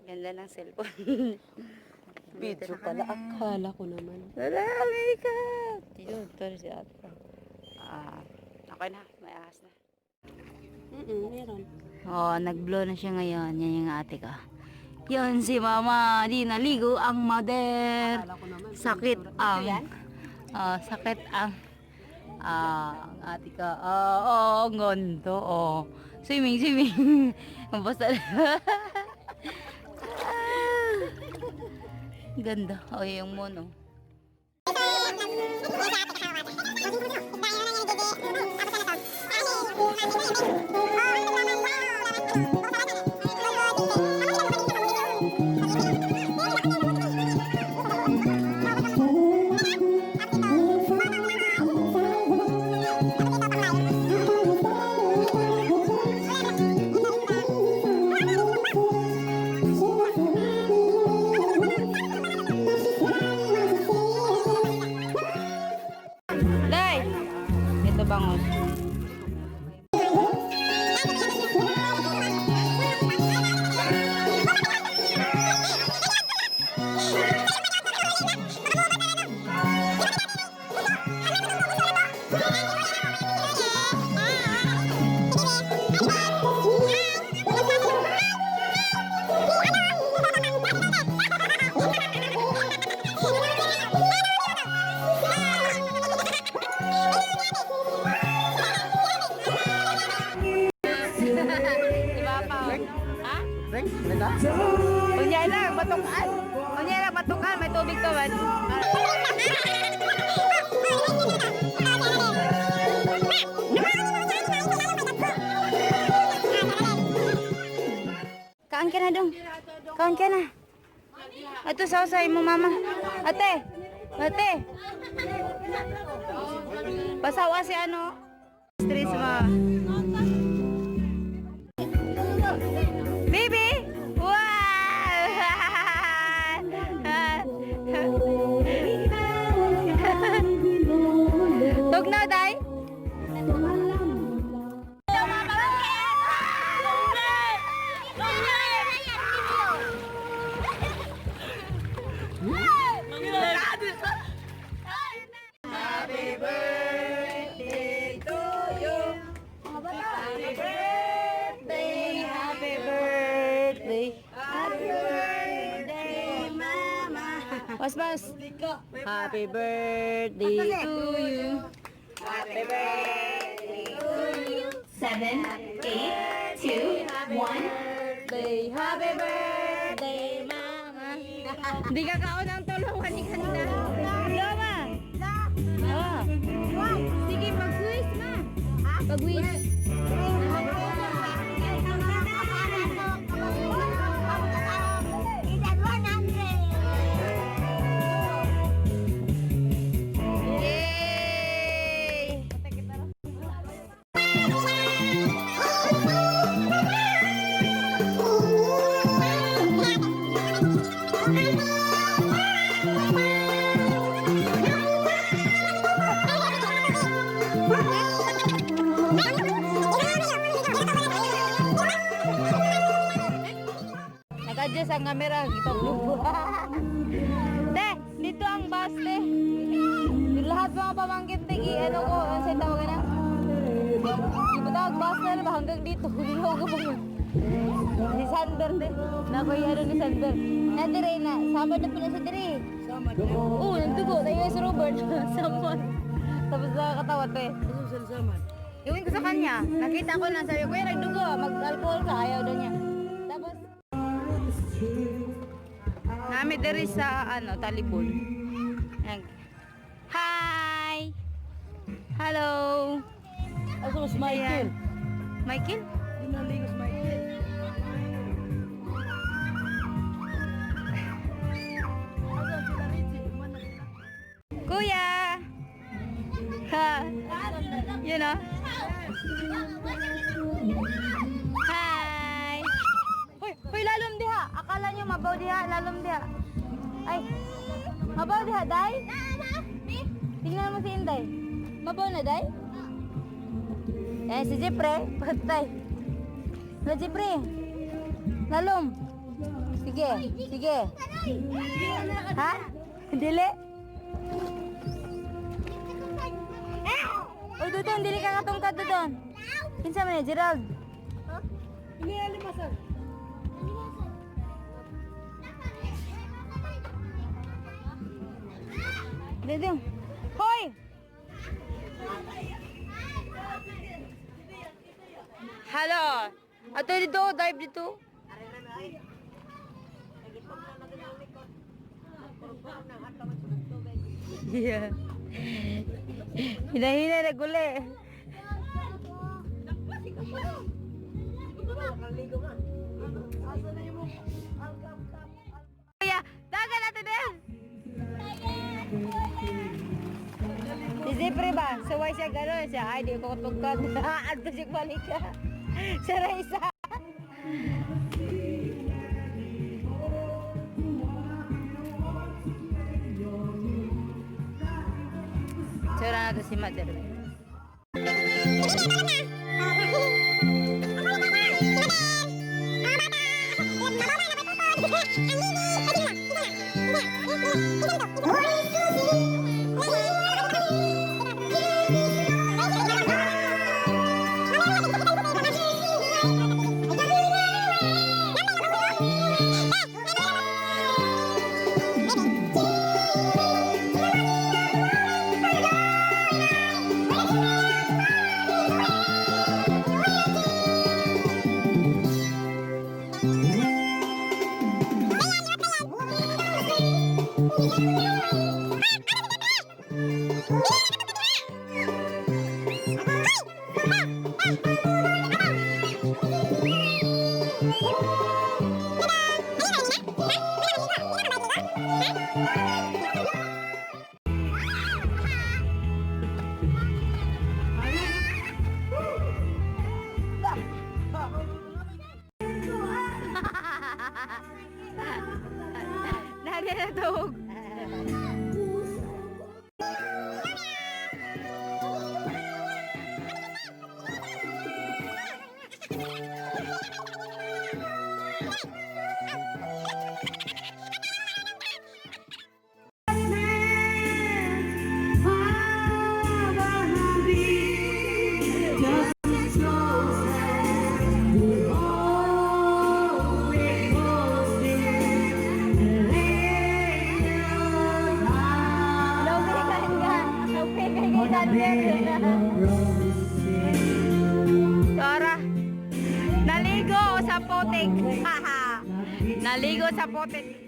Ganda ng cellphone. Video pala. Akala ko naman. Wala, makeup! Yun, ito si ate. Ah, okay na. May ahas na. Meron. Oh, nag-blow na siya ngayon. Yan yung ate ko. Yun si mama. Di naligo ang mother. Akala ko naman. Sakit ang... Ah, sakit ang... Ah, ang ate ko. Oh, oh, ang gondo. Oh. Swimming, swimming. Basta... Ah. Ganda. Oh, yung mono. Day! Ito bangos. Si Papa. Ha? Drink? Ganda? Unya lang, matukan. Unya lang, matukan. May tubig to man. Kaan ka na dong. Kaan ka na. Ato sa mo mama. Ate. Ate. Pasawa si ano. Stress mo. Baby! Wow! Tugnaw, day? Happy birthday to you. Happy birthday, happy birthday, happy birthday, mama. Bas, bas. Happy birthday to you. Happy birthday to you. 7, 8, 2, 1. Birthday, happy birthday, mama. Hindi ka kaon ang tulungan ni kanina. Loma. Oh. Sige, mag-wish ma. Mag-wish. Yay! Nag-adjust ang camera, ipaglubo. Te, dito ang bus, te. Yung lahat mga pamangkin, te, ano ko, ano sa'yo tawag na? Ipatawag bus na ba hanggang dito. Hindi ko pa Si Sander, te. Nakuya ano ni Sander. Na, dire na. Sama na pala sa dire. Sama. Oo, nandugo. Tayo si Robert. Sama. Tapos nakakatawa, te. Sama. Iwan ko sa kanya. Nakita ko lang, sabi ko, kuya, nagdugo. Mag-alcohol ka. Ayaw daw niya. Tapos, nami diri sa, ano, Talibon. Ayan. Hi! Hello! Asa mas Michael? Ayan. Michael? Hindi na ligo si Michael. Asa sila Richie? Kumana sila. Kuya! Ha! Yun ah. Hi! Hoy, hoy, lalom diha. Akala niyo mabaw diha, lalom diha. Ay, mabaw diha, day? Tingnan mo si Inday. Mabaw na, day? Eh, si Jeffrey, patay. La Jeffrey. Lalom. Sige, sige. Ha? Dili? Uy, Dudon, dili ka katungkad, Dudon. Kinsa man ni Gerald? Ini alimasan. Dudon. Hoy! Hello. Ato dito, dive dito. Yeah. Hinahina na guli. Asa na yung alkap kap. Kuya, dagan natin din. Si Zipre ba? Suway siya gano'n siya. Ay, di ko katugkad. Adto siya balik ka. Siya ra isa. Tsura natin si Mother. Nari na tawag. Laway ka nga. Laway ka kay Daniel. Tara. Naligo sa potik. Haha. Naligo sa potik.